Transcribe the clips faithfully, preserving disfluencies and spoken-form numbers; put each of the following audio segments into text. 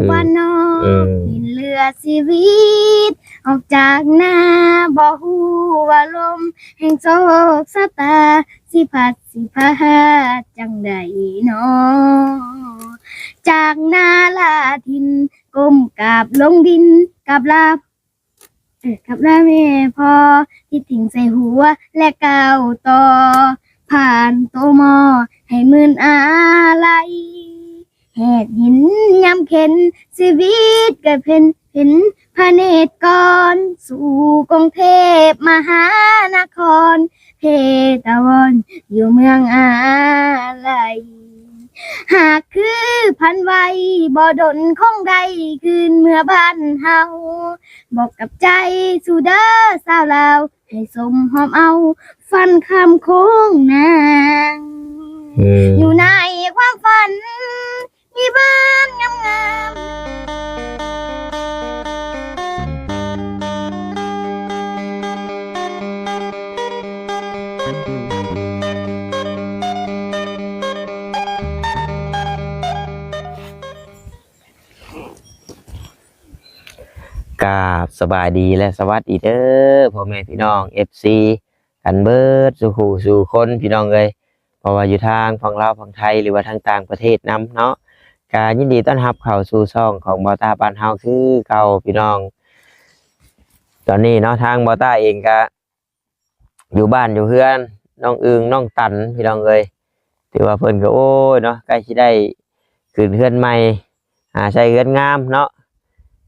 ว่าน้อง เออ เห็นเหลือชีวิต ออกจากนา บ่ฮู้ว่าลมแห่งโชคชะตา สิพัดสิพาจั่งใดน้อ จากนาลาถิ่น ก้มกราบลงดิน กราบลา เออ กราบลาแม่พ่อ ที่ทิ้งใส่หัว และก้าวต่อ ผ่านโตหม้อ ให้หมื่นอาลัย แหกหินยามเข็น ชีวิตก็เพ็น เพ็นพเนจร สู่กรุงเทพมหานคร เพตะวอน อยู่เมืองอาลัย หากคือพันไว้ บ่ดนคงได้ คืนเมือบ้านเฮา บอกกับใจสู่เด้อสาวลาว ให้สมหอมเอา ฝันข้ามโค้งนาง อืม อยู่ในความฝัน มีบ้านงามๆ กราบสบายดีและสวัสดีเด้อ พ่อแม่พี่น้อง เอฟซี กันเบิดสู่ผู้สู่คนพี่น้องเอ้ย เพราะว่าอยู่ทางฝั่งลาวฝั่งไทย หรือว่าทางต่างประเทศนำเนาะ ก็ยินดีต้อนรับเข้าสู่ช่องของบ่าวต้าบ้านเฮาคือเก่าพี่น้อง ตอนนี้เนาะ ทางบ่าวต้าเองก็อยู่บ้านอยู่เฮือน น้องอึ่งน้องตันพี่น้องเอ้ย ถือว่าเพิ่นก็ โอ้ยเนาะ ใกล้สิได้ขึ้นเฮือนใหม่ อ่า ใส่เฮือนงามเนาะ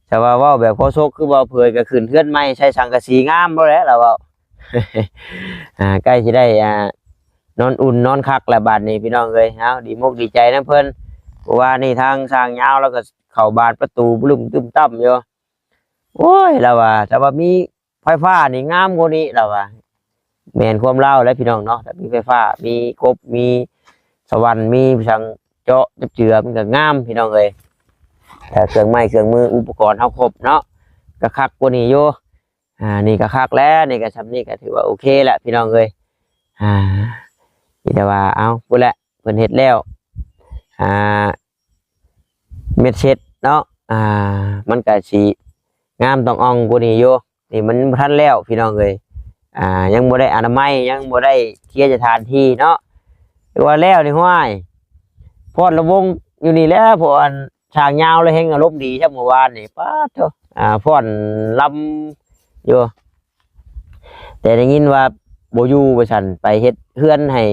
แต่ว่าเว้าแบบพอซกคือบ่เผยก็ขึ้นเฮือนใหม่ ใส่สังกะสีงามบ่แหละ ลาวเว้า อ่า ใกล้สิได้ อ่า นอนอุ่นนอนคักแล้วบัดนี้พี่น้องเอ้ย เอ้า ดีมกดีใจนำเพิ่น เพราะว่านี่ทางช่างยาวแล้วก็เข้าบานประตูบึ้มตึ้มตั้มอยู่ โอ้ย ลาวว่า แต่ว่ามีไฟฟ้านี่งามกว่านี้ ลาวว่า แม่นความลาวแหละพี่น้องเนาะ ถ้ามีไฟฟ้า มีกบ มีสว่าน มีสังเจาะจับเจือ มันก็งามพี่น้องเอ้ย แต่เครื่องไม้เครื่องมืออุปกรณ์เฮาครบเนาะ ก็คักกว่านี้อยู่ อ่า นี่ก็คักแล้ว นี่ก็ส่ำนี้ก็ถือว่าโอเคแล้วพี่น้องเอ้ย อ่า มีแต่ว่า เอ้า พู้นแหละ เพิ่นเฮ็ดแล้ว อ่า เม็ดเช็ดเนาะ อ่า มันก็สิงามต้องอ่องกว่านี้อยู่ นี่มันบ่ทันแล้วพี่น้องเอ้ย อ่า ยังบ่ได้อนามัย ยังบ่ได้เคลียร์สถานที่เนาะ แต่ว่าแล้วนี่ ห้วย ฟ้อนระวงอยู่นี่แหละ เพราะอันช่างยาวแล้วแฮงอารมณ์ดีซะเมื่อวานนี่ ป๊าดโธ่ อ่า ฟ้อนรำอยู่ แต่ได้ยินว่าบ่อยู่ว่าซั่น ไปเฮ็ดเฮือนให้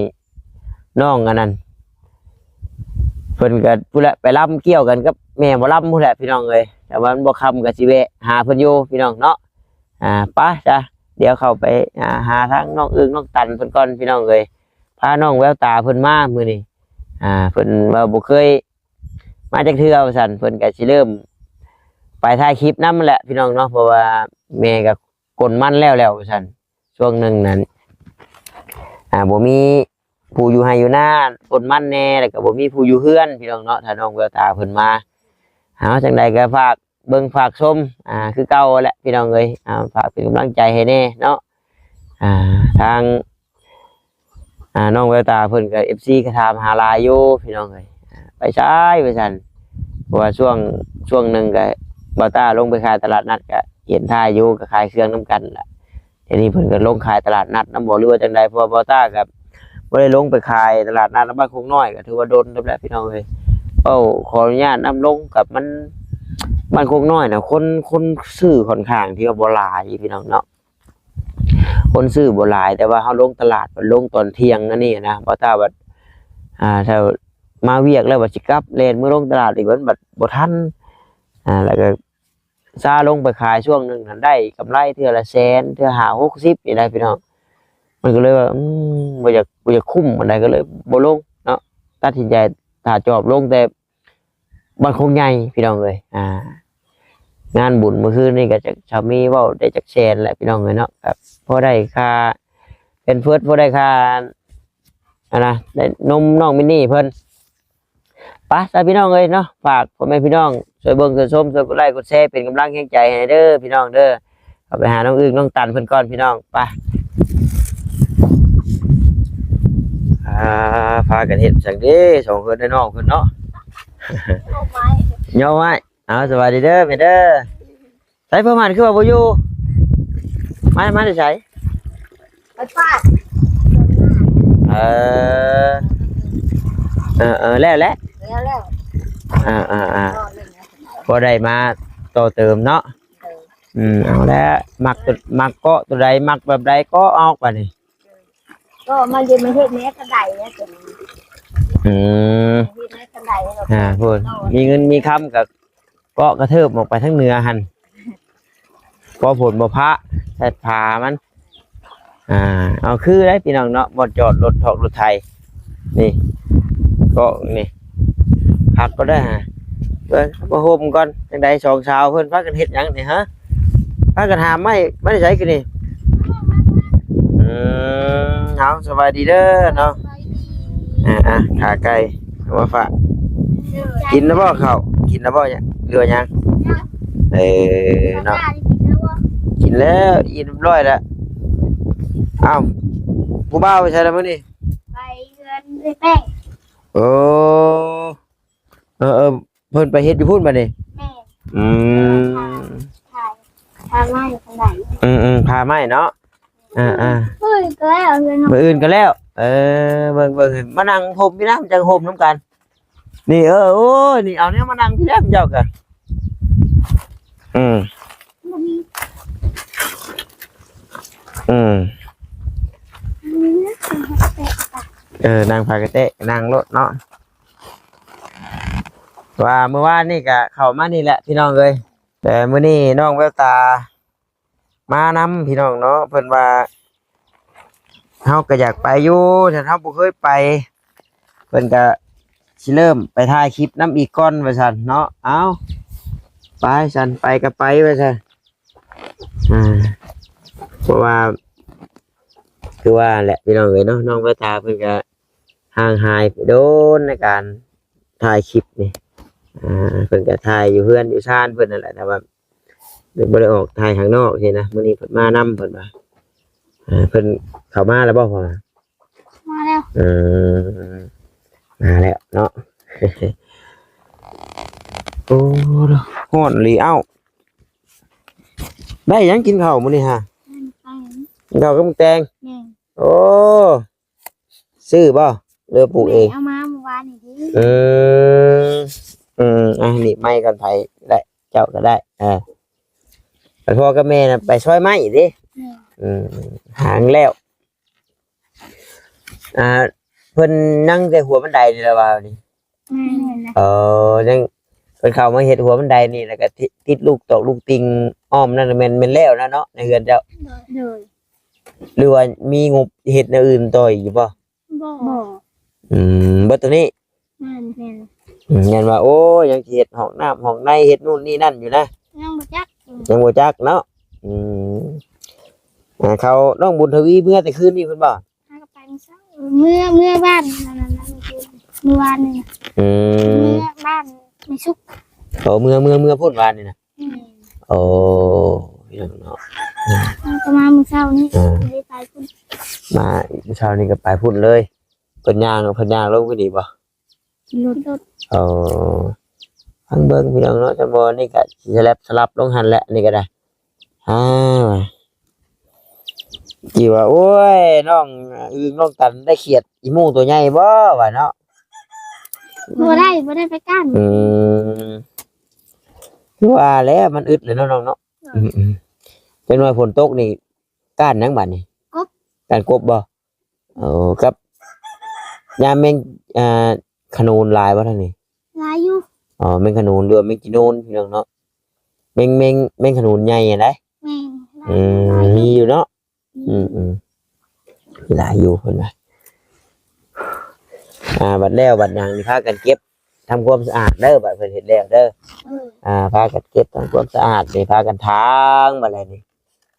น้องอันนั้น เพิ่นก็พู้นแหละ ไปรำเกี่ยวกันกับแม่หมอลำพู้นแหละพี่น้องเอ้ย แต่ว่ามันบ่ค่ำก็สิแวะหาเพิ่นอยู่พี่น้องเนาะ อ่า ไปจ้ะ เดี๋ยวเข้าไป อ่า หาทางน้องอึ่งน้องตันเพิ่นก่อนพี่น้องเอ้ย พาน้องแววตาเพิ่นมามื้อนี้ อ่า เพิ่นว่าบ่เคยมาจักเทื่อว่าซั่น เพิ่นก็สิเริ่มไปถ่ายคลิปนำแหละพี่น้องเนาะ เพราะว่าแม่ก็กลนมันแล้วแล้วว่าซั่น ช่วงหนึ่งนั้น อ่า บ่มีผู้อยู่ไร่อยู่นากลนมันแน่ แล้วก็บ่มีผู้อยู่เฮือนพี่น้องเนาะ ถ้าน้องแววตาเพิ่นมา เอา จั่งใดก็ฝากเบิ่งฝากชม อ่า คือเก่าแหละพี่น้องเอ้ย อ่า ฝากเป็นกำลังใจให้แน่เนาะ อ่า ทาง อ่า น้องแววตาเพิ่นก็ เอฟซี ก็ถามหาหลายอยู่พี่น้องเอ้ย อ่า ไปไสว่าซั่น เพราะว่าช่วง ช่วงหนึ่งก็บ่าวต้าลงไปขายตลาดนัด ก็เห็นถ่ายอยู่ ก็ขายเครื่องนำกันล่ะ ทีนี้เพิ่นก็ลงขายตลาดนัดนำบ่ หรือว่าจั่งใด เพราะว่าบ่าวต้าก็บ่ได้ลงไปขายตลาดนัดบ้านโคกน้อย ก็ถือว่าโดนเติบแล้วพี่น้องเอ้ย เอ้า ขออนุญาตนำลงกับมัน บ้านโคกน้อยนะ คน คนซื้อค่อนข้างที่ว่าบ่หลายพี่น้องเนาะ คนซื้อบ่หลาย แต่ว่าเฮาลงตลาด ลงตอนเที่ยงนั่นนี่นะ บ่าวต้าบัด อ่า ถ้ามาเวียกแล้วบัดสิกลับแล่นเมือลงตลาดอีก มันบัดบ่ทัน อ่า แล้วก็ซาลงไปขายช่วงหนึ่งหั้น ได้กำไรเทื่อละแสน เทื่อห้าหกสิบนี่ได้พี่น้อง มันก็เลยว่า อืม บ่อยาก บ่อยากคุ้มปานใด ก็เลยบ่ลงเนาะ ตัดสินใจถ่าจอบลงแต่ บ้านโคกใหญ่พี่น้องเอ้ย อ่า งานบุญเมื่อคืนนี่ก็จักซามีเว้าได้จักแสนแหละพี่น้องเอ้ยเนาะ ครับ พอได้ค่าแพมเพิร์ส พอได้ค่า อันนะ ได้นมน้องมินนี่เพิ่น ไปซะพี่น้องเอ้ยเนาะ ฝากพ่อแม่พี่น้องช่วยเบิ่งช่วยชม ช่วยกดไลค์กดแชร์ เป็นกำลังแฮงใจให้เด้อพี่น้องเด้อ เอาไปหาน้องอึ่งน้องตันเพิ่นก่อนพี่น้อง ไป อ่า พากันเฮ็ดจั่งเด้ สองเฮือนน้องเพิ่นเนาะ เอาไว้ ย่อไว้ เอา สวัสดีเด้อแม่เด้อ ใส่เพิ่มหันคือว่าบ่อยู่ มา มาแต่ไส ไปฟาด เออ เออ เออ แล้วแหละ แล้ว แล้ว อ่า อ่า อ่า ก็เล่นนะ พอได้มาต่อเติมเนาะ เออ อืม เอาแล้ว มักตัว มักเกาะตัวใด มักแบบใดก็เอาไปนี่ ก็มาเย็นมาเฮ็ดแม่กระไดอะ อืม เฮ็ดแม่กระไดให้เรา อ่า พูด มีเงินมีคำก็เกาะกระเทิบออกไปทางเหนือหั่น ก็ฝนบ่พะ ใส่ผ้ามัน อ่า เอาคือได้พี่น้องเนาะ บ่จอดรถถอกรถไถ นี่ ก็นี่ พักก็ได้ฮะ เบิ่งผ้าห่มก่อน จังใดสองสาวเพิ่นพากันเฮ็ดหยังนี่ฮะ พากันหาไม้ ไม้ใส่กันนี่ อืม เอา สบายดีเด้อเนาะ อ่า อ่า ขาไก่เอามาฝาก กินแล้วบ่ข้าว กินแล้วบ่เนี่ย หรือว่ายัง เออ เนาะ กินแล้ว อิ่มเรียบร้อยแล้ว เอ้า ผู้บ่าวไปใส่แล้วมื้อนี้ ไปเฮือนเอื้อยแป้ง โอ้ เออ เออ เพิ่นไปเฮ็ดอยู่พุ้นบัดนี้ แม่น อืม ถ่าย ถ่ายไม้ข้างหลัง อืม อืม ผ่าไม้เนาะ อ่า อ่า มื้ออื่นก็แล้วเฮือน มื้ออื่นก็แล้ว เออ เบิ่ง เบิ่ง มานั่งห่มพี่น้ำ จังห่มนำกัน นี่ เออ โอ้ย นี่ เอาแนวมานั่งพี่น้ำเจ้ากะ อืม อืม เออ นั่งพากระเตะ นั่งโลดเนาะ ว่ามื้อวานนี่กะเข้ามานี่แหละพี่น้องเอ้ย แต่มื้อนี้น้องแววตามานำพี่น้องเนาะ เพิ่นว่า เฮาก็อยากไปอยู่ แต่เฮาบ่เคยไป เพิ่นก็สิเริ่มไปถ่ายคลิปนำอีกก่อนว่าซั่นเนาะ เอ้า ไปซั่น ไปก็ไปว่าซั่น อ่า เพราะว่า คือว่าแหละพี่น้องเอ้ยเนาะ น้องแววตาเพิ่นก็ห่างหายไปโดนในการถ่ายคลิปนี่ อ่า เพิ่นก็ถ่ายอยู่เฮือนอยู่ซานเพิ่นนั่นแหละ แต่ว่าบ่ได้ออกถ่ายข้างนอกสินะ มื้อนี้เพิ่นมานำเพิ่นว่า อ่า เพิ่นเข้ามาแล้วบ่พ่อ มาแล้ว เออ มาแล้วเนาะ โอ้ ฮ้อนอีหลี เอ้า ได้หยังกินข้าวมื้อนี้ฮะ แม่นไป กินข้าวกับหมกแตง แม่น โอ้ ซื้อบ่ หรือปลูกเอง แม่เอามาเมื่อวานนี้เด้ อืม อืม อ่ะ นี่ไม้กันไผได้ เจ้าก็ได้ อ่า ไปพ่อกับแม่น่ะ ไปซอยไม้เด้ แม่น อืม หางแล้ว อ่า เพิ่นนั่งแต่หัวบันไดนี่แหละว่านี่ แม่นนะ เออ ยัง เพิ่นเข้ามาเฮ็ดหัวบันไดนี่ แล้วก็ติ ติดลูกตอกลูกติ่งอ้อมนั่นน่ะ แม่น แม่นแล้วนะเนาะ ในเฮือนเจ้า โดย หรือว่ามีงบเฮ็ดแนวอื่นต่ออีกอยู่บ่ บ่ บ่ อืม เบิดตัวนี้ แม่น แม่น อืม แม่นว่า โอ้ย ยังสิเฮ็ดห้องน้ำห้องใน เฮ็ดนู่นนี่นั่นอยู่นะ ยังบ่จัก ยังบ่จักเนาะ อืม อ่า เขาน้องบุญทวีเมื่อแต่คืนนี้เพิ่นบ่ หาก็ไปมื้อเช้า เมื่อ เมื่อบ้านนั่นน่ะ เมื่อวานนี่ อืม เมื่อบ้านแม่สุก โอ้ เมื่อ เมื่อ เมื่อพุ้นวานนี่นะ อืม โอ้ พี่น้องเนาะ อืม ก็มามื้อเช้านี้ อ่า เลยไปพุ้น มามื้อเช้านี้ก็ไปพุ้นเลย เพิ่นย่าง เพิ่นย่างลงไปนี่บ่ ขี่รถ เออ ฟังเบิ่งพี่น้องเนาะ จังบ่นี่ก็สิสลับ สลับลงหั่นแหละ นี่ก็ได้ อ่า จีว่า โอ้ย น้องอึ่งน้องตันได้เขียดอีหมูตัวใหญ่บ่ ว่าเนาะ บ่ได้ บ่ได้ไปกัน อืม คือว่าแล้วมันอึดเลยเนาะน้องเนาะ อืม อืม จังหน่อยฝนตกนี่ ก้านหยังบัดนี่ กบ ก้านกบบ่ โอ้ ครับ ยามแมง อ่า ขนูนหลายบ่ทางนี้ หลายอยู่ อ๋อ แมงขนูนหรือว่าแมงจีนูนพี่น้องเนาะ แมง แมง แมงขนูนใหญ่อะได แม่น อืม หลายอยู่ มีอยู่เนาะ อืม อืม หลายอยู่เพิ่นว่า อ่า บัดแล้วบัดหยังนี่พากันเก็บทำความสะอาดเด้อ บัดเพิ่นเฮ็ดแล้วเด้อ เออ อ่า พากันเก็บทำความสะอาดนี่ พากันถางบัดแล้วนี่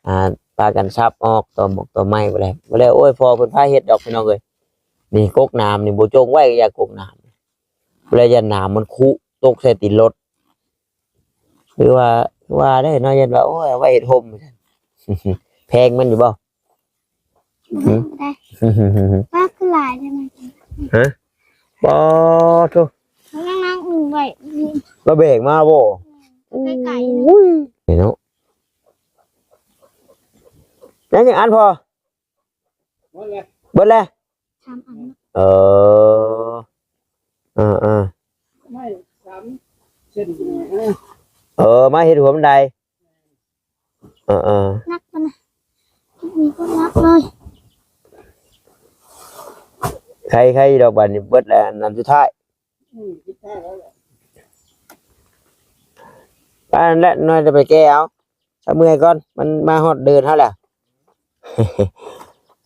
อ่า พากันสับออกตอหมกตอไม้ไปเลย บ่แล้ว โอ้ย พ่อเพิ่นพาเฮ็ดดอกพี่น้องเอ้ย นี่กกน้ำนี่บ่จงไว้ อย่ากกน้ำ บ่แล้วย่านน้ำมันคุตกใส่ตีนรถ คือว่า คือว่าได้เนาะ ย่านว่า โอ้ย เอาไว้เฮ็ดโฮม แพงมันอยู่บ่ หืม ได้ ปลาคือหลายใช่ไหม ฮะ บ่โธ่ มันยังนั่งอึ่งไว้ เราแบกมาบ่ ไกลๆ โอ้ย นี่เนาะ นั่นยังอันพอ หมดเลย เบิดแล้ว สามอันเนาะ เออ เออ เออ ไม่ สามเซน เออ มาเฮ็ดหัวบันได เออ เออ หนักมันนะ มีก็หนักเลย ใคร ใครดอกบานนี่เบิดแล้ว อันสุดท้าย อืม สุดท้ายแล้วแหละ อันนั้นแหละ น้อยจะไปแก้เอา ซะเมื่อยก่อน มันมาฮอดเดินเฮาแล้ว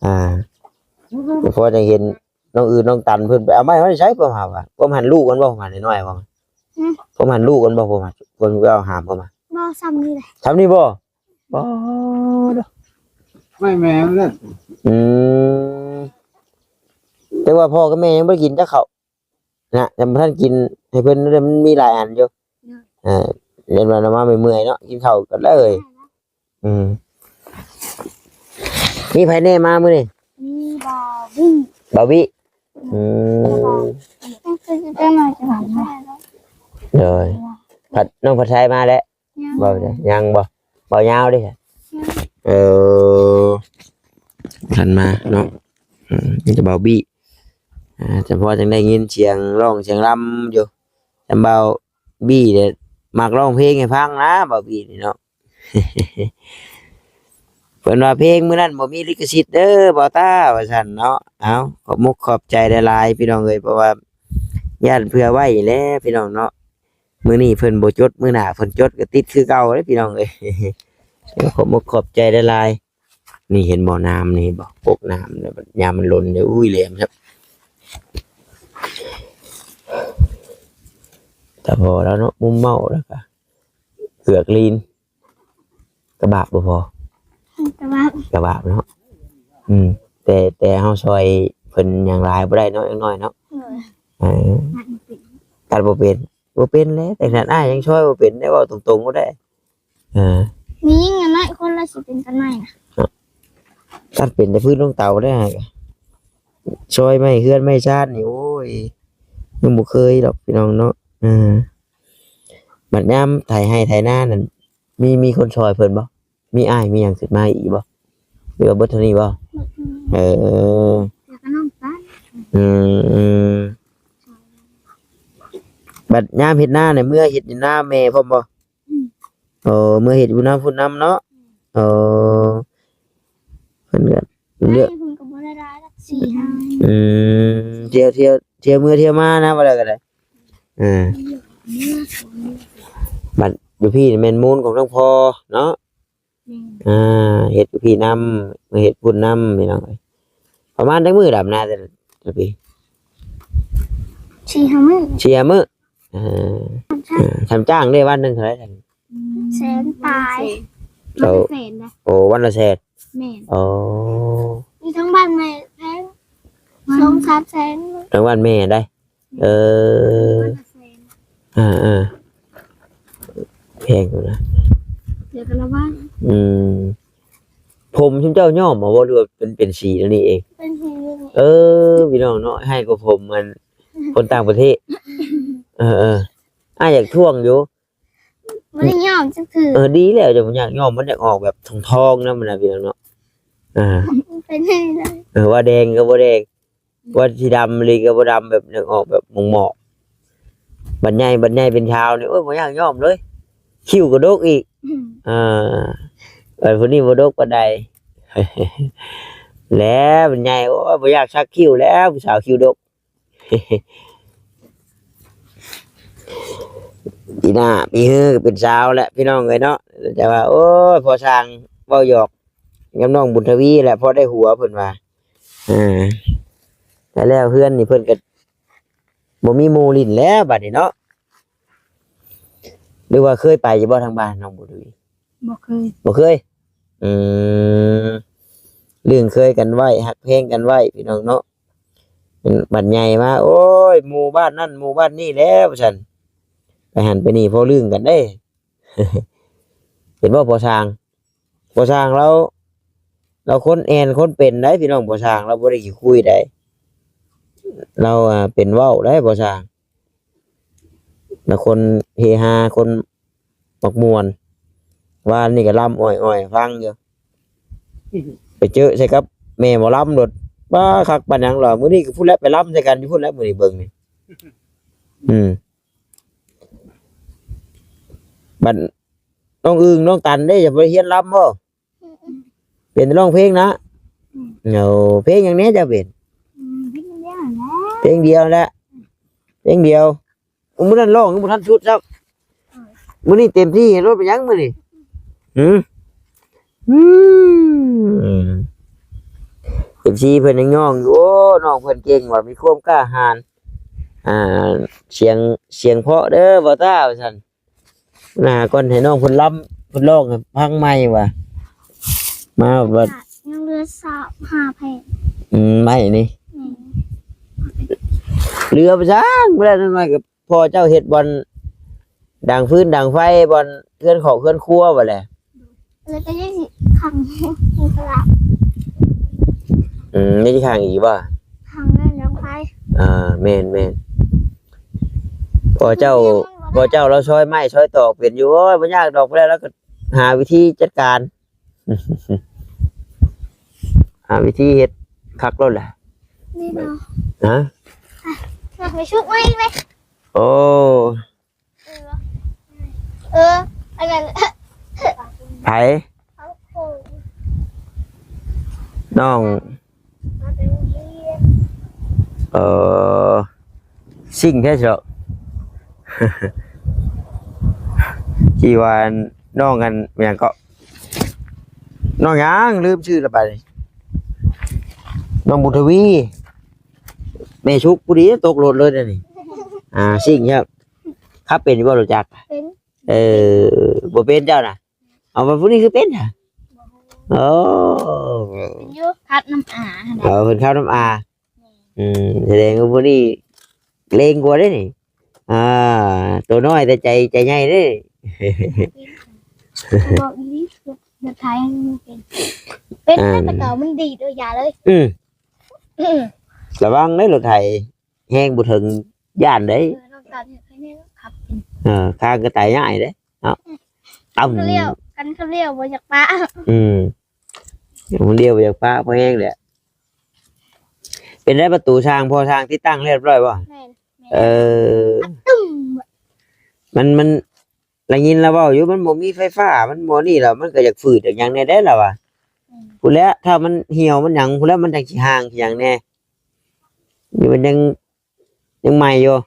อ่า พอจะเห็นน้องอื่นน้องตันเพิ่นไปเอาไม้มาใช้ผมหาว่า ผมหันลูกกันบ่ ผมหันน้อยๆบ่ หืม ผมหันลูกกันบ่ ผมหัน ผมเอาหามผมมา บ่ ซ้ำนี่แหละ ซ้ำนี่บ่ บ่เด้อ ไม่แม่นเลย อืม แต่ว่าพ่อกับแม่ยังบ่ได้กินจักข้าว นะ ยังบ่ทันกินให้เพิ่น มันมีหลายอันอยู่ เนาะ เออ เรียนวันมาเมื่อยๆเนาะ กินข้าวกันเลย อืม มีไผแน่มามื้อนี้ มีบาร์บี้ บาร์บี้ อืม ต้องซื้อเจ้าหน่อยจะหวานไหม โดย ผัด น้องผัดไทยมาแล้ว ยัง บ่ได้ ยังบ่ บ่ยาวเด้ ยัง เออ ทันมาเนาะ อืม มีแต่บาร์บี้ อ่า เฉพาะจังได้ยินเสียงร้องเสียงรำอยู่ แต่บาร์บี้เนี่ยมักร้องเพลงให้ฟังนะ บาร์บี้นี่เนาะ เพิ่นว่าเพลงมื้อนั้นบ่มีลิขสิทธิ์เด้อ บ่าวต้า ว่าซั่นเนาะ เอ้า ขอบมกขอบใจหลายๆ พี่น้องเอ้ย เพราะว่าย้านเผื่อไว้แหละพี่น้องเนาะ มื้อนี้เพิ่นบ่จด มื้อหน้าเพิ่นจดก็ติดคือเก่าเด้อพี่น้องเอ้ย ขอบมกขอบใจหลายๆ นี่เห็นบ่น้ำนี่ เห็นบ่ กกน้ำเนี่ย ยามมันล้นเนี่ย อุ้ย แหลมครับ แต่พอแล้วเนาะ มุมเมาแล้วก็เกือกลีน กระบาบบ่พอ กระบาบ กระบาบเนาะ อืม แต่ แต่เฮาซอยเพิ่นหยังหลายบ่ได้เนาะ อย่างน้อยเนาะ เออ เออ ตัดบ่เป็น ตัดบ่เป็น บ่เป็นแหละ แต่ขนาดอ้ายยังซอยบ่เป็นได้ เว้าตรงๆ บ่ได้ เออ มีหยังน้อยคนละสิเป็นกันใหม่นะ ตัดเป็นแต่พื้นลงเตาได้ ซอยไม้เฮือนไม้ชานนี่ โอ้ย ยังบ่เคยดอกพี่น้องเนาะ เออ บัดยามไถไร่ไถนานั่น มี มีคนซอยเพิ่นบ่ มีอ้ายมีหยังขึ้นมาอีกบ่ หรือว่าเบิดเท่านี้บ่ เบิดเท่านี้ เออ แล้วก็น้องตัน อืม บัดยามเฮ็ดนาเนี่ย เมือเฮ็ดอยู่นาแม่พร้อมบ่ อืม เออ เมือเฮ็ดอยู่นาพุ้นนำเนาะ เออ เพิ่นก็เลือก เพิ่นก็บ่ได้หลายดอก สี่ห้า อืม เที่ยว เที่ยว เที่ยวเมือเที่ยวมานะ ว่าแล้วก็ได้ อ่า บัดอยู่พี้นี่แม่นมูลของทั้งพ่อเนาะ แม่น อ่า เฮ็ดอยู่พี้นำ มาเฮ็ดพุ้นนำ พี่น้องเอ้ย ประมาณจักมื้อดำนาแต่ละปี สี่ห้ามื้อ สี่ห้ามื้อ เออ สามจ้าง เออ สามจ้างเด้ วันหนึ่งเท่าไหร่ แสนปลาย เอา วันละแสนนะ โอ้ วันละแสน แม่น โอ้ มีทั้งบ้านแม่แพง สองสามแสน ทั้งบ้านแม่ได้ เออ วันละแสน อ่า อ่า แพงอยู่นะ เดี๋ยวก็ระวัง อืม ผมซุมเจ้าย้อมบ่ หรือว่าเป็น เป็นสีอันนี้เอง เป็นสีนี่ เออ พี่น้องเนาะ ให้ก็ผมมัน คนต่างประเทศ เออ เออ อ้ายอยากท่วงอยู่ บ่ได้ย้อมจักเทื่อ เออ ดีแล้ว เจ้าบ่อยากย้อม มันอยากออกแบบทองๆ นำมันนะพี่น้องเนาะ อ่า เป็นจั่งใด เออ ว่าแดงก็บ่แดง ว่าสิดำอีหลีก็บ่ดำ แบบอยากออกแบบหมอกๆ บัดใหญ่ บัดใหญ่เป็นชาวนี่ โอ้ย บ่อยากย้อมเลย คิ้วก็ดกอีก อืม อ่า บัดผู้นี้บ่ดกปานใด แล้วบัดใหญ่ โอ้ย บ่อยากสักคิ้วแล้ว ผู้สาวคิ้วดก ปีหน้าปีฮือก็เป็นสาวแล้วพี่น้องเอ้ยเนาะ แต่ว่า โอ้ย พ่อช่างเว้าหยอกกับน้องบุญทวีแหละ พอได้หัวเพิ่นว่า อ่า แต่แล้วเฮือนนี่เพิ่นก็บ่มีหมู่หลิ้นแล้วบัดนี้เนาะ หรือว่าเคยไปอยู่บ่ทางบ้านน้องบุญทวี บ่เคย บ่เคย อืม เรื่องเคยกันไว้ ฮักแพงกันไว้ พี่น้องเนาะ บัดใหญ่มา โอ้ย หมู่บ้านนั่นหมู่บ้านนี่แล้ว ว่าซั่น ไปหั้นไปนี่ พอเรื่องกันเด้ เห็นบ่ พ่อช่าง พ่อช่างลาว ลาวคนแอ่นคนเป็นได้พี่น้อง พ่อช่างลาวบ่ได้ขี้คุยได้ ลาว อ่า เป็นเว้าได้ พ่อช่าง ลาวคนเฮฮา คน บักม่วน วานนี่ก็ลำอ้อยๆ ฟังอยู่ ไปเจอใส่กับแม่หมอลำโลด ว้า คักปานหยังหรอ มื้อนี้ก็พู้นแหละ ไปลำใส่กันอยู่พู้นแหละ มื้อนี้เบิ่งนี่ อืม บัดน้องอึ่งน้องตันเด้ จะไปเฮียนลำบ่ เป็นร้องเพลงนะ อืม โอ้ เพลงหยังแหน่เจ้าเป็น อืม เพลงเดียวแหละ เพลงเดียวแหละ เพลงเดียว มื้อนั้นร้องยังบ่ทันสุดซ้ำ มื้อนี้เต็มที่ เฮ็ดรถไปหยังมื้อนี้ หือ อืม เอฟซี เพิ่นยังย่องอยู่ โอ้ น้องเพิ่นเก่งว่ะ มีความกล้าหาญ อ่า เสียง เสียงเพราะเด้อ บ่าวต้า ว่าซั่น หน้าก่อนให้น้องเพิ่นลำ เพิ่นร้องให้ฟังใหม่ว่ะ มาว่า ยังเหลือสามห้าแผ่น อืม ไม้นี่ อืม เหลือไปซั่น บ่ได้น้อยก็ พ่อเจ้าเฮ็ดบ่อนดังฟืนดังไฟ บ่อนเฮือนคอกเฮือนครัวบ่แหละ แล้วก็ยังสิขังในตลาด อืม มีที่ขังอีกบ่ ขังในดังไฟ อ่า แม่นๆ พ่อเจ้า พ่อเจ้าเราซอยไม้ซอยตอกเป็นอยู่ โอ้ย บ่ยากดอก บ่ได้ แล้วก็หาวิธีจัดการ หาวิธีเฮ็ดคักโลดแหละ นี่เนาะ ฮะ อ่ะ ไปชุบไว้ไหม โอ้ เออ เออ อันนั้น ไผ เขาโคง น้อง มาเป็นโรงเรียน เออ ซิ่งแท้เชียว ที่ว่าน้องกันหยังก็ น้องหยังลืมชื่อละบัดนี้ น้องบุญทวี แม่ชุกผู้ดีตกรถเลยเดี๋ยวนี้ อ่า ซิ่งครับ ขับเป็นอยู่บ่รถจักร เป็น เออ บ่เป็นเจ้าน่ะ เอามาผู้นี้คือเป็นฮะ โอ้ เป็นอยู่ ขับนำอาหั่นน่ะ เออ เพิ่นขับนำอา อืม แสดงว่าผู้นี้เก่งกว่าเด้นี่ อ่า ตัวน้อยแต่ใจ ใจใหญ่เด้ บอกอีหลี รถไถมันเป็น เป็น อ่า แต่เก่ามันดีด เออ อย่าเลย อืม อืม ระวังเด้อรถไถ แฮงบ่ถึงย้านเด้ เออ น้องตาลเนี่ย ใครเนี่ยขับเป็น เออ ข้างก็ตายง่ายเด้ เนาะ อืม ตั้ม คันเขาเลี้ยว คันเขาเลี้ยวบ่อยากปะ อืม มันเลี้ยวบ่อยากปะ เพราะแฮงแหละ เป็นได้ประตูช่าง พ่อช่างติดตั้งเรียบร้อยบ่ แม่น เออ ตึ้ม มัน มัน ได้ยินลาวเว้าอยู่ มันบ่มีไฟฟ้า มันบ่นี่แล้ว มันก็อยากฝืดอยากหยังแหน่เด้ลาวว่า อืม พู้นแหละ ถ้ามันเหี่ยวมันหยัง พู้นแหละ มันจั่งสิห่างสิหยังแหน่ นี่มันยัง ยังใหม่อยู่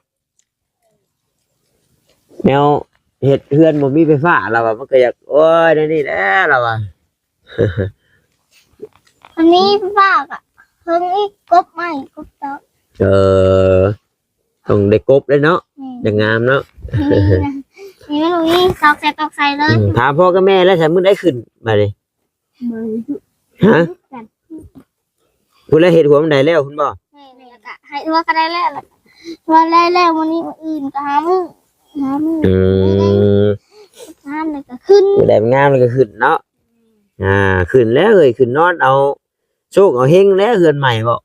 แนวเฮ็ดเฮือนบ่มีไฟฟ้าลาวว่า มันก็อยาก โอ้ย แนวนี้แหละลาวว่า อันนี้ไฟฟ้าก็เพิ่งอีกกบใหม่ กบตอก เออ ต้องได้กบเลยเนาะ แม่น จั่งงามเนาะ นี่นะ นี่มันมีตอกใส่ตอกใส่เลย อืม ถามพ่อกับแม่แล้ว ใส่มื้อใดขึ้นบัดนี้ มื้อ ฮะ กัน พู้นแล้ว เฮ็ดหัวมันได้แล้วพุ้นบ่ แม่น แล้วก็ให้หัวก็ได้แล้ว แล้วก็หัวได้แล้ว มื้อนี้มื้ออื่นก็หามื้อ หามื้อ อืม งามแล้วก็ขึ้น มื้อใดมันงามแล้วก็ขึ้นเนาะ อ่า ขึ้นแล้วเอ้ย ขึ้นนอนเอาโชคเอาเฮงแล้วเฮือนใหม่บ่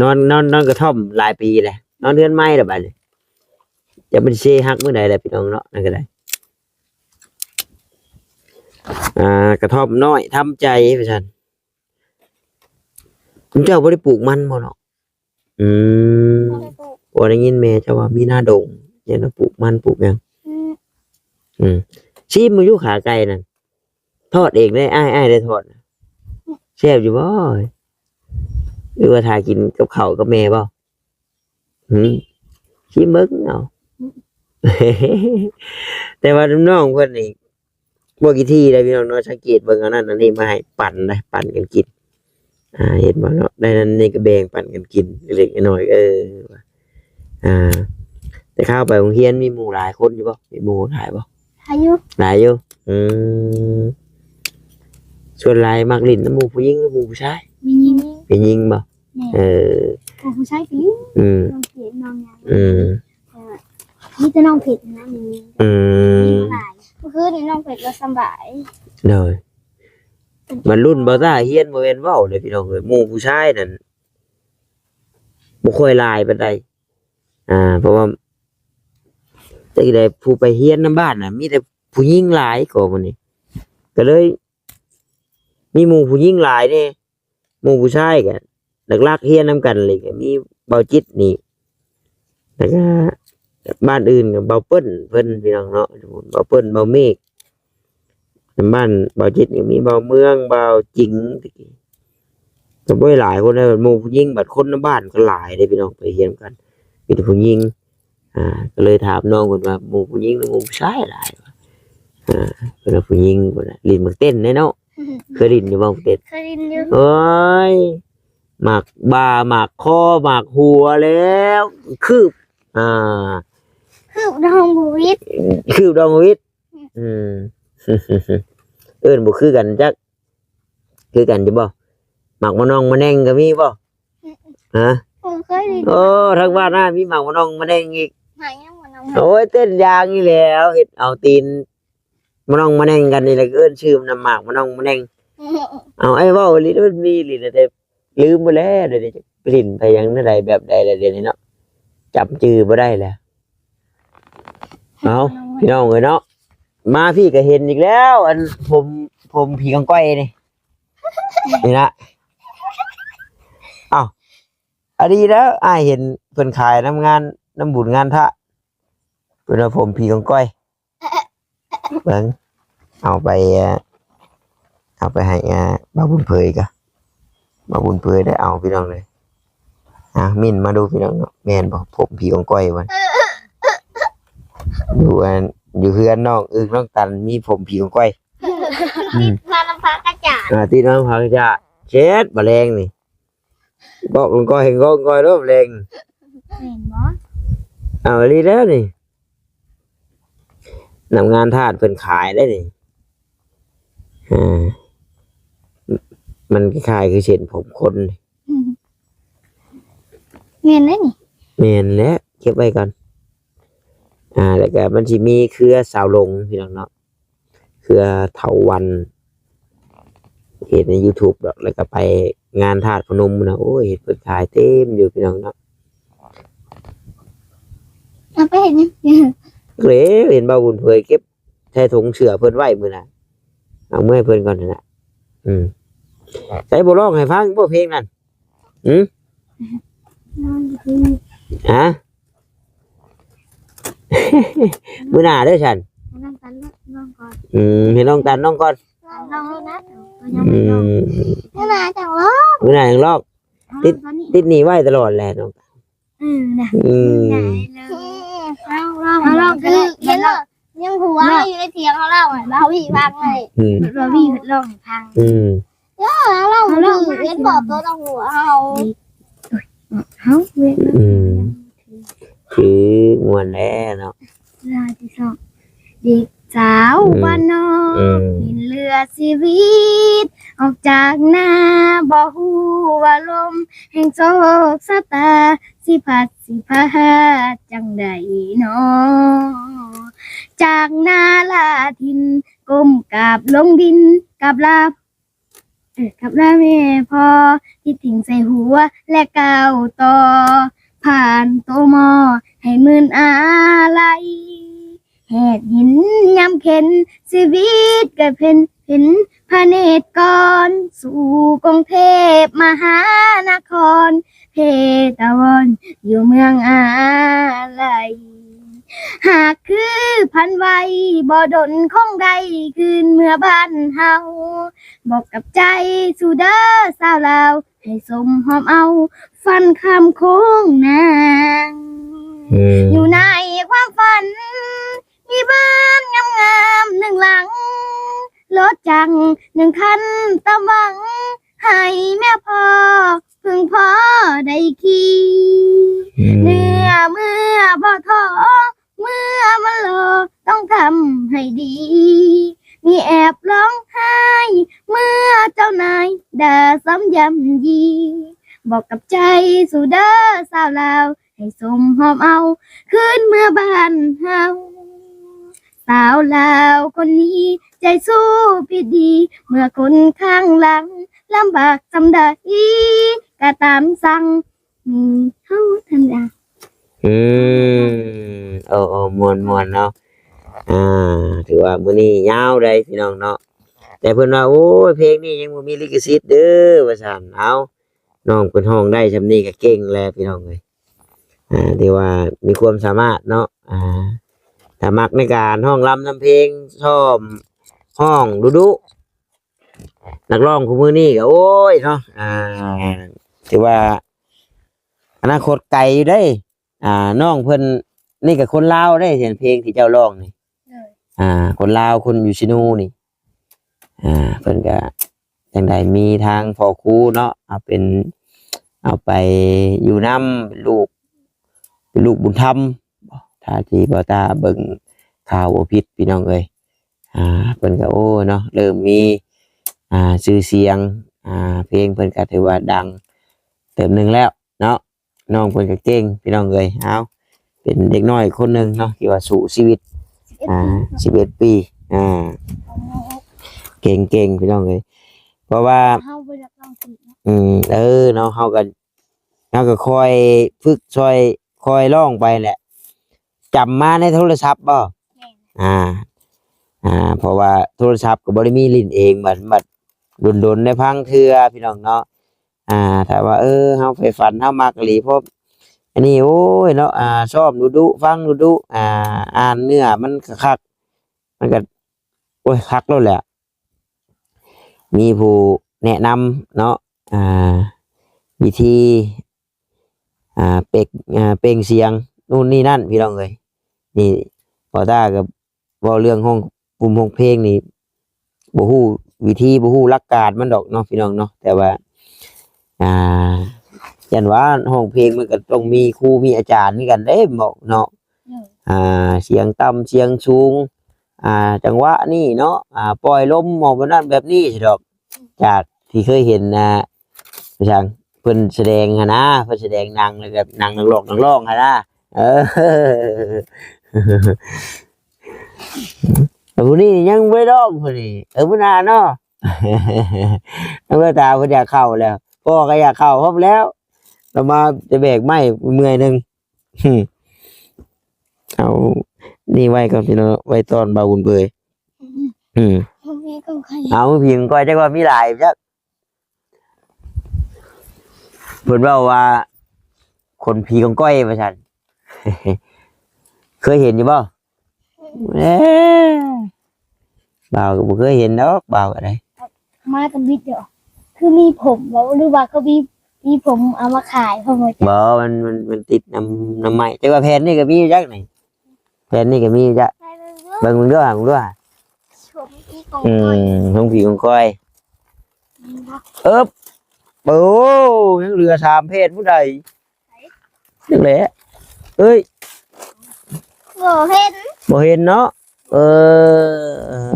นอน นอน นอนกระท่อมหลายปีแล้ว นอนเฮือนใหม่แล้วบัดนี้ จะเป็นเซฮักมื้อใดแล้วพี่น้องเนาะ นั่นก็ได้ อ่า กระท่อมน้อยทำใจว่าซั่น เจ้าบ่ได้ปลูกมันบ่เนาะ อืม บ่ได้ปลูก โอ้ ได้ยินแม่เจ้าว่ามีนาดง เดี๋ยวนะปลูกมันปลูกหยัง อืม อืม ชิมมึงอยู่ขาไก่นั่น ทอดเองได้ อ้าย อ้ายได้ทอด แซ่บอยู่บ่ หรือว่าถ่ากินกับข้าวกับแม่บ่ หืม ชิมเบิ่งเอา แต่ว่าน้องเพิ่นนี่ บ่กี่ทีได้พี่น้องเนาะ สังเกตเบิ่งเอานั่นอันนี้มาให้ปั่นนะ ปั่นกันกิน อ่า เห็นบ่เนาะ ได้นั่นนี่ก็แบ่งปั่นกันกินเล็กๆน้อยๆ เออ อ่า แต่ข้าวไปโรงเรียนมีหมู่หลายคนอยู่บ่ มีหมู่หลายบ่ หลายอยู่ หลายอยู่ อืม ส่วนหลายมักเล่นนำหมู่ผู้หญิงหรือหมู่ผู้ชาย มีหญิง มีหญิงบ่ แม่น เออ หมู่ผู้ชายก็มี อืม น้องเกดน้องหยัง อืม แต่ว่ามีแต่น้องเพชรนะ มีหญิง อืม มีหลาย เมื่อคืนนี้น้องเพชรก็สำบาย โดย มันรุ่นบ่าวต้าเฮียนบ่แม่นเว้าเลยพี่น้องเอ้ย หมู่ผู้ชายนั่นบ่ค่อยหลายปานใด อ่า เพราะว่า จักได้ผู้ไปเฮียนนำบ้านน่ะ มีแต่ผู้หญิงหลายกว่าหมู่นี้ ก็เลย มีหมู่ผู้หญิงหลายแหน่ หมู่ผู้ชายก็หลักๆเฮียนนำกันเลย ก็มีเบาจิตนี่ แล้วก็บ้านอื่นก็เบาเปิ้นเพิ่นพี่น้องเนาะ เบาเปิ้น เบาเมฆ บ้านเบาจิตนี่มีเบาเมือง เบาจิง ก็บ่หลายคนนะ หมู่ผู้หญิง บัดคนในบ้านก็หลายเด้พี่น้อง ไปเฮียนกัน มีแต่ผู้หญิง อ่า ก็เลยถามน้องเพิ่นว่า หมู่ผู้หญิงหรือหมู่ผู้ชายหลายวะ อ่า เพิ่นว่าผู้หญิง เพิ่นว่า หลิ้นหมากเต้นแหน่เนาะ เคยหลิ้นอยู่บ่หมากเต้น เคยหลิ้นอยู่ โอ้ย หมากบ่า หมากคอ หมากหัวแล้ว คืบ อ่า คืบดองบ่หวิด คืบดองบ่หวิด อืม เอิ้นบ่คือกันจัก คือกันอยู่บ่ หมากมะนองมะแนงก็มีบ่ ฮะ บ่เคยหลิ้น โอ้ ทางบ้านน้ามีหมากมะนองมะแนงอีก หมากหยังมะนอง โอ้ย เต้นยางนี่แหล้ว เฮ็ดเอาตีน มะนองมะแนงกันนี่แหละ เอิ้นชื่อมันน่ะ หมากมะนองมะแนง เอา ไอ้เว้าอีหลี มันมีอีหลีนะ แต่ลืมไปแล้ว เดี๋ยวนี้ไปหลิ้นไปหยังแนวใดแบบใดแล้ว เดี๋ยวนี้เนาะ จำชื่อบ่ได้แล้ว เอา พี่น้องเอ้ยเนาะ มาพี่ก็เห็นอีกแล้ว อันผม ผมผีกองก้อยนี่ นี่ละ เอ้า อันนี้แล้ว อ้ายเห็นเพิ่นขายนำงาน นำบุญงานพระ เพิ่นว่าผมผีกองก้อย เบิ่ง เอาไป เอ่อ เอาไปให้ อ่า บ่าวบุญเผยกะ บ่าวบุญเผยได้เอาพี่น้องเลย อ่ะ เม้นมาดูพี่น้องเนาะ แม่นบ่ ผมผีกองก้อยวัน อยู่อัน อยู่เฮือนน้องอึกน้องตัน มีผมผีกองก้อย อืม ติดมาน้ำพักกระจาด อ่า ติดมาน้ำพักกระจาด เช็ด บ่แรงนี่ บอกกองก้อย กองก้อย รอบแรง แม่นบ่ เอาอีหลีแล้วนี่ นำงานทาสเพิ่นขายได้นี่ อ่า มันคล้ายๆคือเส้นผมคน อืม แม่นเด้นี่ แม่นแหละ เก็บไว้ก่อน อ่า แล้วก็มันสิมีเครือสาวหลงพี่น้องเนาะ เครือเถาวัลย์ เห็นใน YouTube ดอก แล้วก็ไปงานธาตุพนมนะ โอ้ย เห็นเพิ่นขายเต็มอยู่พี่น้องเนาะ เอาไปเฮ็ดหยัง เลยเห็นบ่าวบุญเผยเก็บใส่ถุงเสื้อเพิ่นไว้มื้อน่ะ เอาเมื่อให้เพิ่นก่อนนั่นน่ะ อืม ใส่บ่ร้องให้ฟังบ่เพลงนั่น หืม นอนอยู่ที่นี่ ฮะ มื้อหน้าเด้อฉัน ให้น้องตันลองก่อน อืม ให้น้องตันลองก่อน ลองเลยนะ ยัง อื ไม่ลอง ม มื้อหน้าจังลอง มื้อหน้าจังลอง เอา ติด ตอนนี้ ติดหนี้ไว้ตลอดแหละน้อง อืม นะ อืม ไหนเลย ลอง ลอง ลอง คือ เห็นเหรอ ยังหัว ลอง อยู่ในเถียงเขาเล่าอ่ะ เล่าให้ฟังเลย อืม เราวิ่งลองให้ฟัง อืม เออ เล่า เอาลอง คือ มา เห็นบอกตัวเราหัวเอา เฮาเว้ย อืม คือม่วนแหละเนาะ เวลาที่สอง เด็กสาว อืม บ้านนอก อืม เห็นเรือชีวิต ออกจากนา บ่ฮู้ว่าลมแห่งโชคชะตา สิพัดสิพาจั่งใดน้อ จากนาลาถิ่น ก้มกราบลงดิน กราบลา เออ กราบลาแม่พ่อ ที่ทิ้งใส่หัว และก้าวต่อ ผ่านโตหม้อ ให้หมื่นอาลัย แหกหินยามเข็น ชีวิตก็เพ็น เพ็นพระเนตรก่อน สู่กรุงเทพมหานคร เพตะวอน อยู่เมืองอาลัย หากคือพันไว้ บ่ดนคงได้คืนเมือบ้านเฮา บอกกับใจสู่เด้อสาวลาว ให้สมหอมเอา ฝันข้ามโค้งนาง อืม อยู่ในความฝัน มีบ้านงามๆหนึ่งหลัง รถจักรหนึ่งคัน ตามหวัง ให้แม่พ่อ เพิ่งพอได้ขี่ อืม เมื่อ เมื่อบ่ท้อ เมื่อมันรอ ต้องทำให้ดี มีแอบร้องไห้ เมื่อเจ้านายด่าซ้ำย้ำยี บอกกับใจสู่เด้อสาวลาว ให้สมหอมเอา คืนเมือบ้านเฮา สาวลาวคนนี้ ใจสู้ผิดดี เมื่อคนข้างหลัง ลำบากส่ำใด ก็ตามสั่ง มีเฮาทันดา อืม โอ้ โอ้ ม่วนๆ เนาะ อ่า ถือว่ามื้อนี้ยาวได้พี่น้องเนาะ แต่เพิ่นว่า โอ้ย เพลงนี้ยังบ่มีลิขสิทธิ์เด้อ ว่าซั่น เอ้า น้องเพิ่นร้องได้ส่ำนี้ก็เก่งแล้วพี่น้องเอ้ย อ่า ถือว่ามีความสามารถเนาะ อ่า ถ้ามักในการร้องรำนำเพลง ซ้อมร้องดุๆ นักร้องคู่มื้อนี้ก็ โอ้ย เนาะ อ่า ถือว่าอนาคตไกลอยู่เด้ อ่า น้องเพิ่นนี่ก็คนลาวเด้ เสียงเพลงที่เจ้าร้องนี่ โดย อ่า คนลาว คนอยู่ชิโนนี่ อ่า เพิ่นก็จั่งใด๋มีทางพ่อครูเนาะ เอาเป็น เอาไปอยู่นำ เป็นลูก เป็นลูกบุญธรรม ถ้าที่บ่าวตาเบิ่งข่าวบ่ผิดพี่น้องเอ้ย อ่า เพิ่นก็ โอ้ เนาะ เริ่มมี อ่า ชื่อเสียง อ่า เพลงเพิ่นก็ถือว่าดังเติบหนึ่งแล้วเนาะ น้องเพิ่นก็เก่งพี่น้องเอ้ย เอ้า เป็นเด็กน้อยคนหนึ่งเนาะ ที่ว่าสู้ชีวิต สิบเอ็ด อ่า ปี สิบเอ็ด ปี อ่า เก่งๆ พี่น้องเอ้ย เพราะว่า เฮาบ่อยากลองสิเนาะ อืม เออ เนาะ เฮาก็ เฮาก็คอยฝึก คอย คอยร้องไปแหละ จำมาในโทรศัพท์บ่ แม่น อ่า อ่า เพราะว่าโทรศัพท์ก็บ่ได้มีเล่นเอง บัด บัดดนๆ ได้พังเทื่อพี่น้องเนาะ อ่า ถ้าว่า เออ เฮาใฝ่ฝัน เฮามักอีหลี เพราะอันนี้ โอ้ย เนาะ อ่า ซ้อมดุๆ ฟังดุๆ อ่า อ่านเนื้อมันคักๆ มันก็ โอ้ย คักแล้วแหละ มีผู้แนะนำเนาะ อ่า วิธี อ่า เปล่ง อ่า เปล่งเสียงนู่นนี่นั่นพี่น้องเอ้ย นี่ บ่าวตาก็เว้าเรื่องฮ้อง กลุ่มฮ้องเพลงนี่ บ่ฮู้วิธี บ่ฮู้หลักการมันดอกเนาะพี่น้องเนาะ แต่ว่า อ่า ย้านว่าฮ้องเพลงมันก็ต้องมีครูมีอาจารย์คือกันเด้ บอกเนาะ โดย อ่า เสียงต่ำเสียงสูง อ่า จังหวะนี้เนาะ อ่า ปล่อยลมออกแบบนั้นแบบนี้สิดอก จากที่เคยเห็น อ่า ไปทางเพิ่นแสดงหั้นนะ เพิ่นแสดงหนัง แล้วก็หนังนักร้อง นักร้องหั้นนะ เออ แต่ผู้นี้ยังบ่ได้ร้องผู้นี้ เออ ผู้หน้าเนาะ น้องเวตาเพิ่นอยากเข้าแล้ว พ่อก็อยากเข้าพร้อมแล้ว เรามาจะแบกไม้เมื่อยหนึ่ง เอานี่ไว้ก่อนพี่น้อง ไว้ตอนบ่าวบุญเผย อืม ผมมีของใคร เอา ผมมีของใคร จักว่ามีหลายจัก เพิ่นเว้าว่า ขนผีของก้อยว่าซั่น เคยเห็นอยู่บ่ เอ้ย บ่าวก็บ่เคยเห็นดอก บ่าวก็ได้ มากับบิดเดียว คือมีผมบ่ หรือว่าเขามี มีผมเอามาขาย ผมบ่จัก บ่ มัน มัน มันติดนำ นำไม้ แต่ว่าแผ่นนี่ก็มีอยู่จักนี่ แผ่นนี่ก็มีอยู่จัก ไปเบิ่งดู เบิ่งดู เบิ่งดู ผมมีของ อื ก้อย ม ของผีของก้อย มีบ่ เอิบ โอ้ ยังเหลือสามแผ่นผู้ใด นั่นแหละ เอ้ย บ่เห็น บ่เห็นเนาะ เออ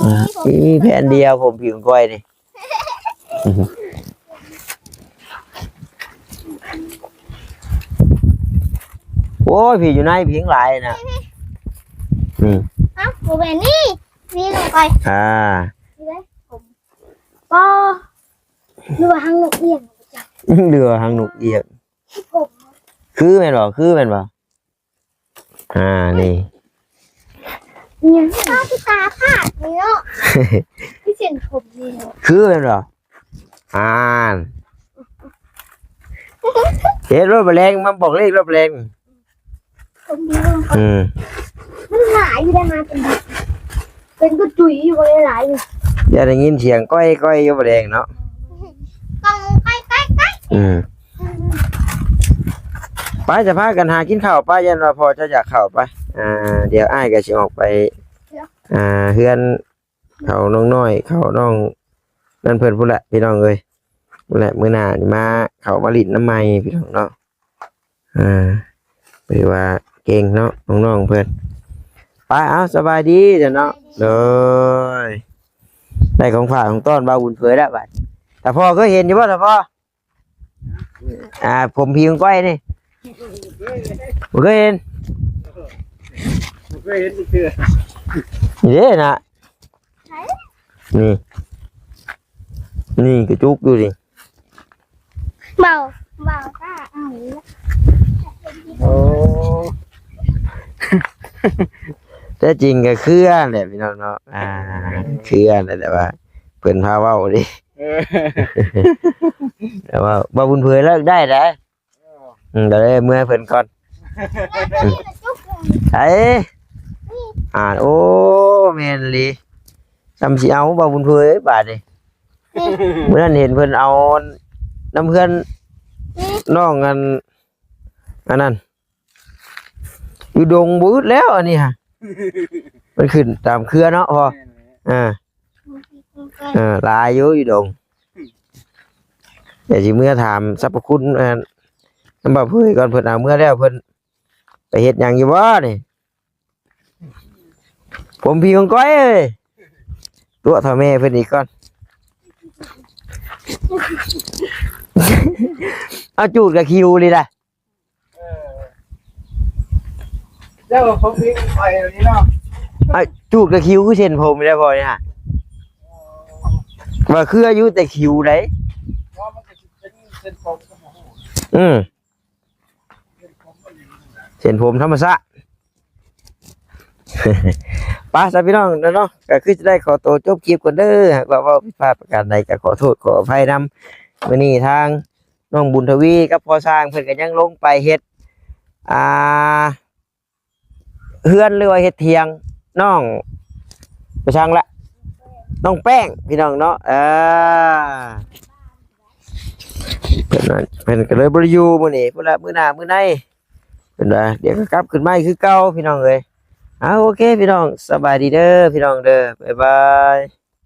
อ่ะ มีแผ่นเดียวผมผีของก้อยนี่ โอ้ย ผีอยู่ใน ผีทั้งหลายนะ นี่ เอ้า บ่แม่นนี่ นี่ลงไป อ่า นี่เลย ผม บ่ หรือว่าหางนกเอี้ยง เรือหางนกเอี้ยง ผม คือแม่นบ่ คือแม่นบ่ อ่า นี่ เนี่ย ตาตาพาดนี่เนาะ ที่เส้นผมนี่เนาะ คือแม่นบ่ อ่าน เฮ็ดรถบ่แรง มาบอกเลขรถบ่แรง ผมมีเรื่อง อืม มันหลายอยู่ได้มาเป็น เป็นกระจุยอยู่เลยหลายอยู่ อย่าได้ยินเสียงก้อยก้อยอยู่บ่แรงเนาะ กองก้อยก้อยก้อย อืม ไป จะพากันหากินข้าวไป ย้านว่าพ่อเจ้าอยากเข้าไป อ่า เดี๋ยวอ้ายก็สิออกไป อ่า เฮือนเขาน้องน้อย เขาน้องนั่นเพิ่นพู้นแหละพี่น้องเอ้ย พู้นแหละ มื้อหน้านี่มา เขามาหลิ้นนำใหม่พี่น้องเนาะ อ่า ถือว่าเก่งเนาะ น้องๆเพิ่น ไป เอา สบายดีจ้ะเนาะ โดย ได้ของฝากของต้อนบ่าวบุญเผยแล้วบัด แต่พ่อเคยเห็นอยู่บ่ แต่พ่อ อ่า ผมผีของก้อยนี่ บ่เคยเห็น บ่เคยเห็นเทื่อ นี่เด้นะ นี่ นี่กระจุกอยู่นี่ เบา เบาตาเอาอีกแล้ว โอ้ แต่จริงก็เครือแหละพี่น้องเนาะ อ่า เครือแหละ แต่ว่าเพิ่นพาเว้าเด้ เออ แต่ว่าบ่าวบุญเผยเลิกได้เด้อ เออ อืม เดี๋ยวเมื่อเพิ่นก่อน อืม ไอ้ อ่า โอ้ แม่นอีหลี ซ้ำสิเอาบ่าวบุญเผยบาดนี้ มื้อนั้นเห็นเพิ่นเอาน้ำเพื่อนน้องอัน อันนั้น อยู่ดงบ่อึดแล้วอันนี้ฮะ มันขึ้นตามเครือเนาะพ่อ แม่นแหละ อ่า เออ หลายอยู่อยู่ดง เดี๋ยวสิเมื่อถามสรรพคุณ อ่า นำบ่าวเผยก่อน เพิ่นเอาเมื่อแล้ว เพิ่นไปเฮ็ดหยังอยู่บ่นี่ ผมพี่ของก้อยเอ้ย ตัวเฒ่าแม่เพิ่นอีกก่อน เอาจูดกับคิวเลยนะ เออ เจ้าผมมีไปอันนี้เนาะ อ่ะ จูดกับคิวคือเส้นผมได้พอเนี่ยฮะ ว่าคืออายุแต่คิวได ว่ามันจะเป็นเส้นผมก็บ่ฮู้ อืม เส้นผมธรรมชาติ ไปซะพี่น้องเนาะ ก็คือจะได้ขอตัวจบคลิปก่อนเด้อ หากว่าเว้าผิดพลาดประการใดก็ขอโทษขออภัยนำ มื้อนี้ทางน้องบุญทวีกับพ่อช้างเพิ่นก็ยังลงไปเฮ็ด อ่า เฮือนหรือว่าเฮ็ดเถียงน้อง ไปช่างละ น้องแป้งพี่น้องเนาะ เออ เพิ่นว่า เพิ่นก็เลยบ่ได้อยู่มื้อนี้ พุ่นละมื้อหน้ามื้อใน เพิ่นว่า เดี๋ยวก็กลับขึ้นมาอีกคือเก่าพี่น้องเอ้ย เอา โอเคพี่น้อง สบายดีเด้อพี่น้องเด้อ บ๊ายบาย